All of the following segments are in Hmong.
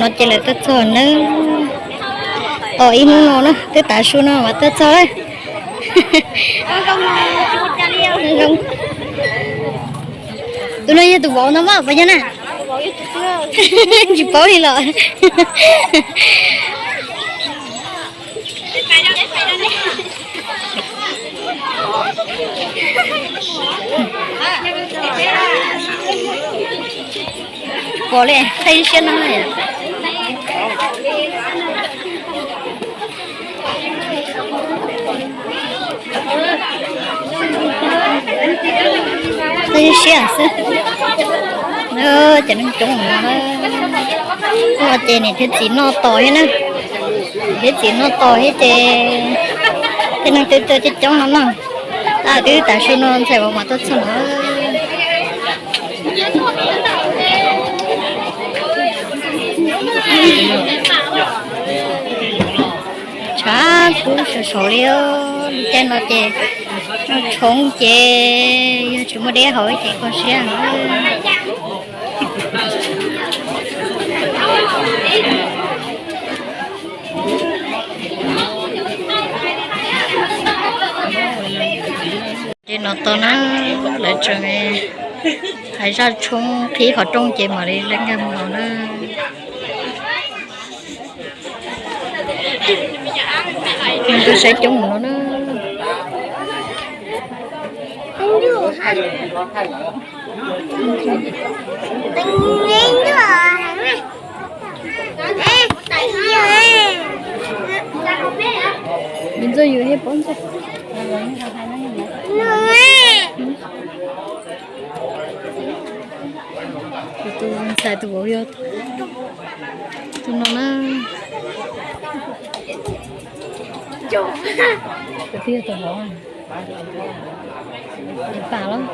Ces lawv tuaj txog na, tos ib hnub no na, twb tav su no mas tuaj txog lawm. Tus no yog tus vauv no mas puas yog na? Tsis paub li los. Pom li, qhib siab no. Qhib siab xwb. Cov neeg coob no na. Ua ces niam thiab txiv noj tos thiab na. Niam thiab txiv noj tos thiab ces tej neeg twb tuaj coob coob no na. Tab twb tav su no ntxhais vauv mas tuaj txog no. Tshav kub sov saud li, lub caij no ces noj tshoob ces yog tsis muaj deb haus ces kho siab. Ces no tos na, lawv tseem hais zaj tshoob qhib qhov rooj ces mam li lawv nkag mus no na. Neeg tuaj saib coob mus no na. Ntxawg yus thiab pov ntxawg. Tus ntxhais tus vauv yog tus no na. Tus twg yog tus vauv? Tus pam los?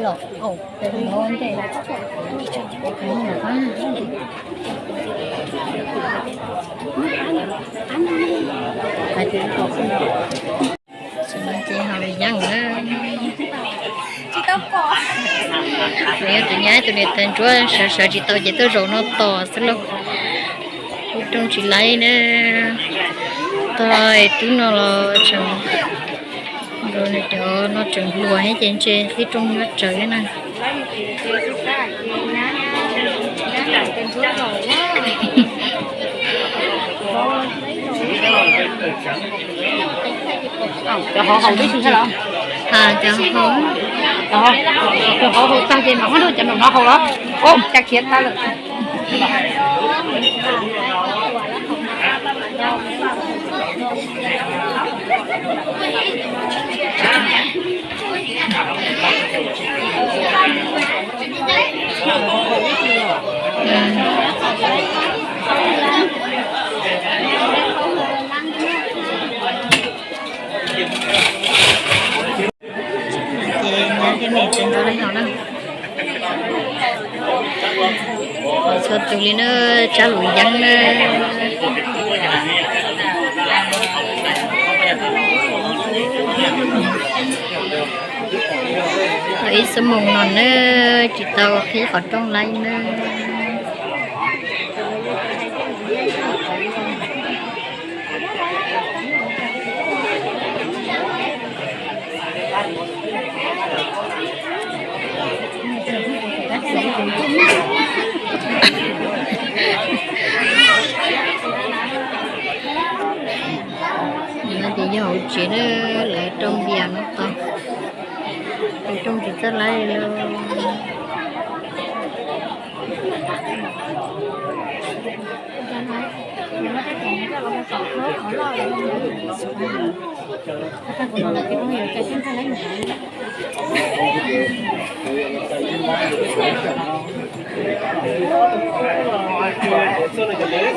Los, los, tus vauv ntej. Hais tias, ces ho li yeej na. Yog tus nyab tus niam tais ntsuab sawv sawv tsis tau ces tuaj zaum no tos xwb lauj. Ib rooj tsis laib na. Tog tub no los tseem, cov no tseem hluas thiab ces ntshe ib rooj nyob tsawv thiab na. Cov hauv haus tib si thiab los? Cov hauv, cov hauv haus tag ces mam muab cov nraum no haus los? Ua cas khiav tag lawm. Ces nyab thiab niam txiv ntxov leej haus na. Txhua tus li na, tsab lus yeeb na. Ib xuab moos no na, tsis tau qhib qhov rooj laib na. No ces yog hauv tsev na, lawv rau npias no tos, lawv rau tsis txawj laib li.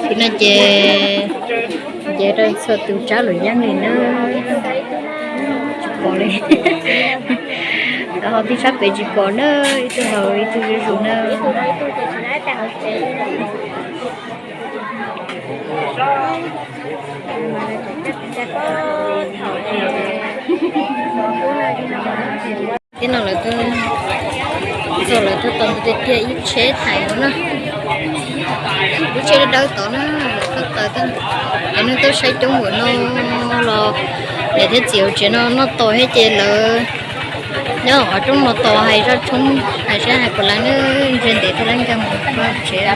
Tim no ces nce rau txhua tus tsab lus yeeb li na. Tsis pom li. Ho tib sab pem tsis pom na, ib tug hauv ib tug zuj zus na. Tib no lawv twb Txog lawv tuaj tau tiag tiag ib tsheb thaiv no na. Lub tsheb dawb dawb tod na, lawv tuaj tau, cov neeg tuaj saib coob npaum no los niam thiab txiv hauv tsev no noj tau thiab ces lawv nyob qhov rooj no tos hais zaj tshoob hais saib hais puas laib ne, ntsia ntev thiaj li nkag mus tsev.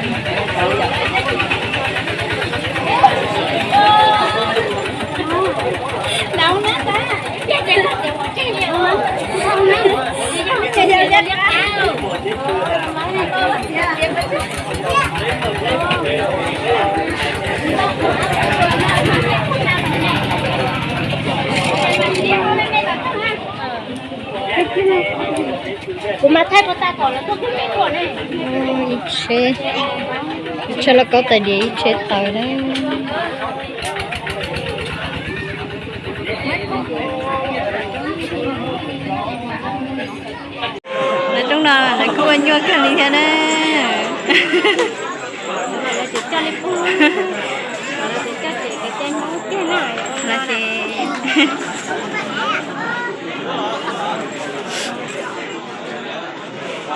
Kuv mas thaij puas tag tom lawv tuaj kub peb tuaj ne. Ib tsheb, ib tsheb lauj kaub tais diav, ib tsheb taws na. Lawv rooj no lawv kuj ua nyuaj kawg li thiab na. Lawv ces,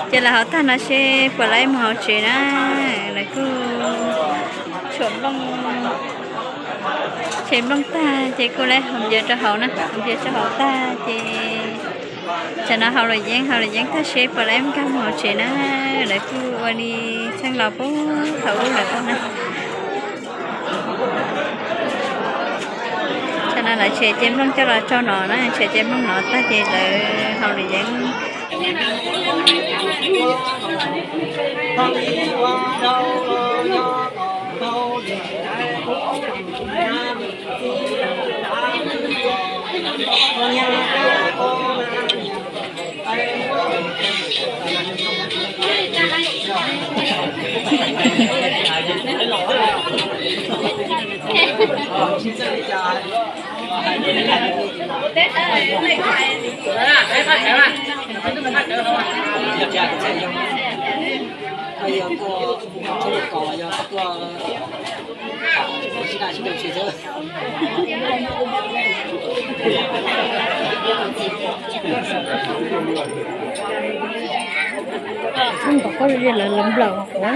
ces lawv hauv tag no seb puas laib mus hauv tsev na. Lawv kuj tshuam nplooj, tshem nplooj tag ces kuj laib haus npias rau hauv na, haus npias rau hauv tag ces tsam no haus luam yeeb, haus luam yeeb tag seb puas laib nkag mus hauv tsev na. Lawv kuj ua li txheej laus puag thaum ub lawm na. Tsam no lawv tshem cev nplooj coj los tso no na, tshem cev nplooj no tag ces lawv haus luam yeeb. Ntov qoj li lawv lawv nplawm ua.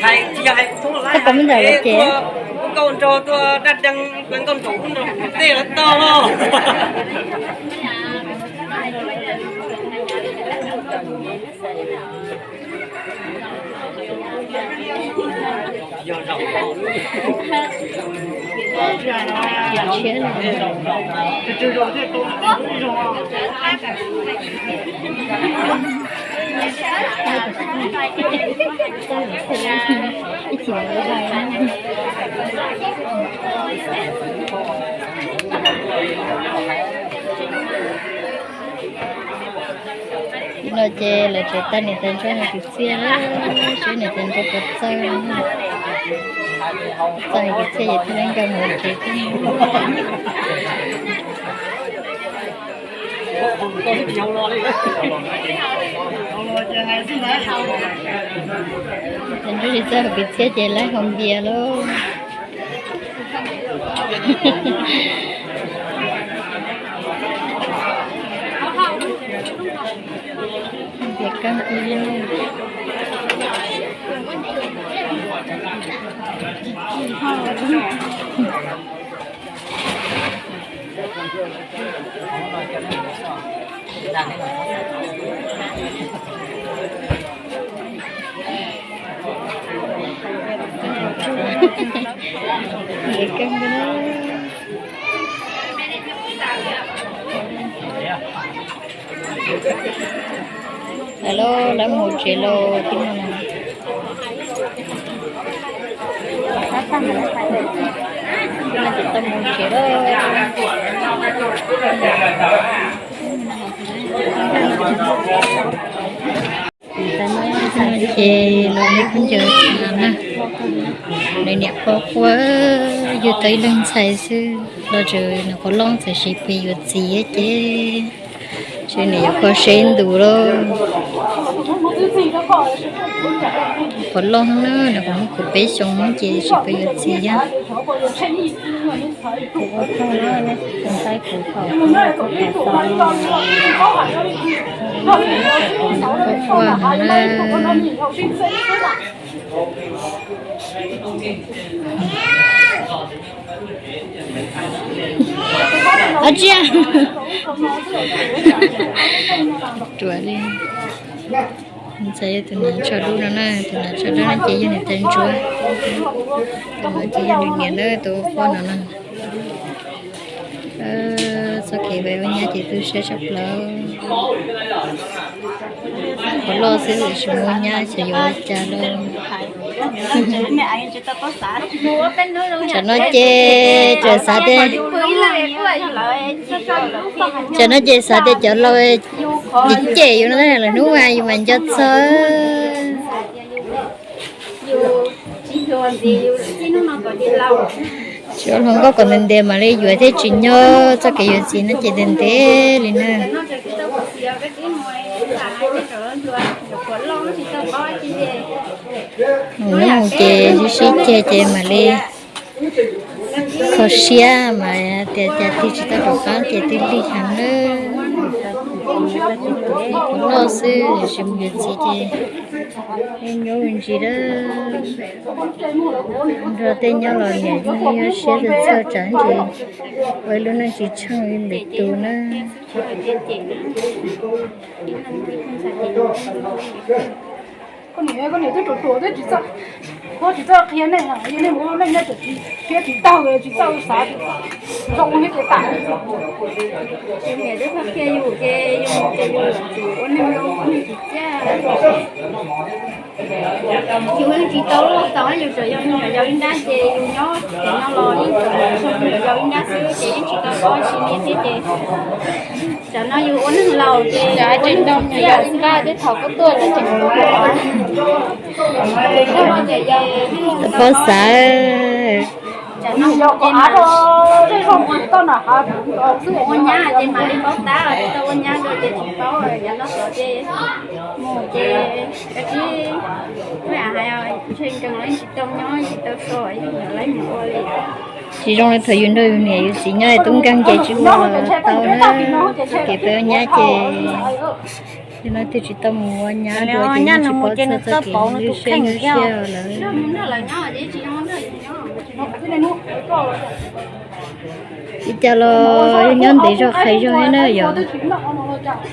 Hais tsis yog hais kuv tub lawm, hais nkauj nraug tuaj dab dees nkauj nraug tej lawv tau. No ces lawv tsev tag niam tais ntsuag hais kwv txhiaj, seb niam tais ntsuag puas txawj, txawj hais kwv txhiaj ces thiaj li nkag mus tsev. Tais ntsuag tsis txawj hais kwv txhiaj ces laib haus npias lauj. Npias kab npib. Lawv los lawv mus tsev los tib no na. Tib no ces tau mus tsev lawm. Ces los nej phooj ywg na, nws niam pog quaj. Yug tau ib leeg ntxhais xwb los tseem nws quav looj txawm siv pes yuav txiv ces, ces nws yuav kho seb ntus lawm. Quav looj na, nws kuv muaj kuv peb xyoo ces siv pes yuav txiv thiab. Ab tsia, ruam li. Ntxhais yog tus hnav tsho dub no na, tus hnav tsho dub no ces yog nws tais ntsuav, tus no ces yog nws niam na, tus ua poj no na. Txoj kev ua nyab ces tu siab tshaj plaws. Qhov loj xwb tsis muaj nyab xyov yuav ua cas lawm. Tsam no ces tseem xav tias, tsam no ces xav tias cov laus cem cem yus no, lwm hnub yus mas nco txog. Tsis ua hluas nkauj kom ntev ntev mam li yuav thiab tsis nyob txoj kev yuav txiv no ces ntev ntev li na. Mus hnub mus ces sib sib ceg ces mam li kho siab mas tias cas tig tsis tau rov qab ces twb lig heev na. Qhov loj xwb tsis mus yuav txiv ces nyob ntsis lawm. Nrog tej nyob los niam yeej nyuaj siab txhawj txhawj tsam ntsis ua ib lub neej tsis tsheej li lwm tus na. Koj niam, koj niam twb ruam ruam twb tsis txawj, koj tsis txawj qhia nej, nej mus ua neej nej tseem qhia tsis tag, tsis txawj xav zoo thiab ces tas. Niam twb txawj qhia yus ces yus ces yus ua neej zoo ua neej tsis txiaj. Yus yeej tsis tau loj tos yus tseem yog me nyuam yaus ib nrab ces yus nyob ces nyob los yeej tseem yog me nyuam yaus ib nrab xwb ces yeej tsis tau loj tsis niaj thiab ces tsam no yus ua neeg laus ces ua neeg tsis txiaj xwb. Twb thaum koj tuaj lawm tseem paub xav. Ua nyab ces mam li paub tab, tsis tau ua nyab dua ces tsis paub, yav no xyov ces mus ces kav tsij, hais ntshe nkees los yeej tsis tau nyob tsis tau so, yeej yuav lawv mus ua li. Tsis zoo li thaum yus nrog yus niam yus txiv nyob tub nkeeg ces tsis ua los tau na. Kev peb ua nyab ces yog no twb tsis tau mus ua nyab dua ces yeej tsis paub txog txoj kev nyuaj siab nyuaj siab lawm. Ib cas los yeej nyob ntev zog qhais zog thiab na yom.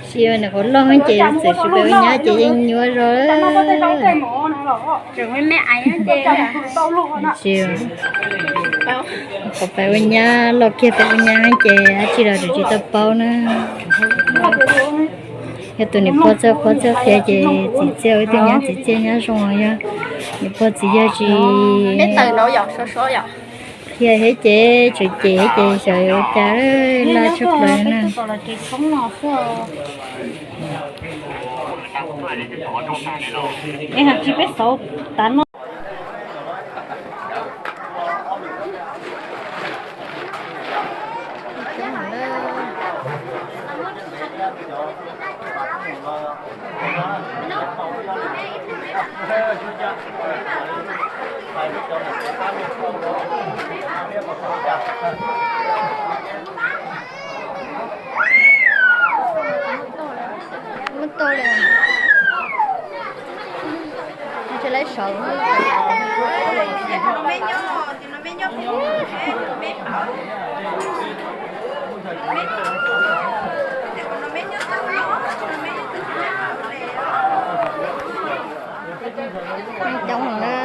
Tsis yog nws qhov loj ces txawm tsis peb ua nyab ces yeej nyuaj zog. Tsis, qhov peb ua nyab loj kiag peb ua nyab ces dab tsi los tseem tsis tau paub na. Yog tus niam pog txawj qhuab txawj qhia ces txiv txiaj ua ib tug nyab txiv txiaj nyab zoo, yog niam pog txiv yawg tsis qhia thiab ces tseem cem thiab ces xyov yuav ua cas, laj tshaj plaws na. Muab tau li, tsis laib saud. Coob lawm na.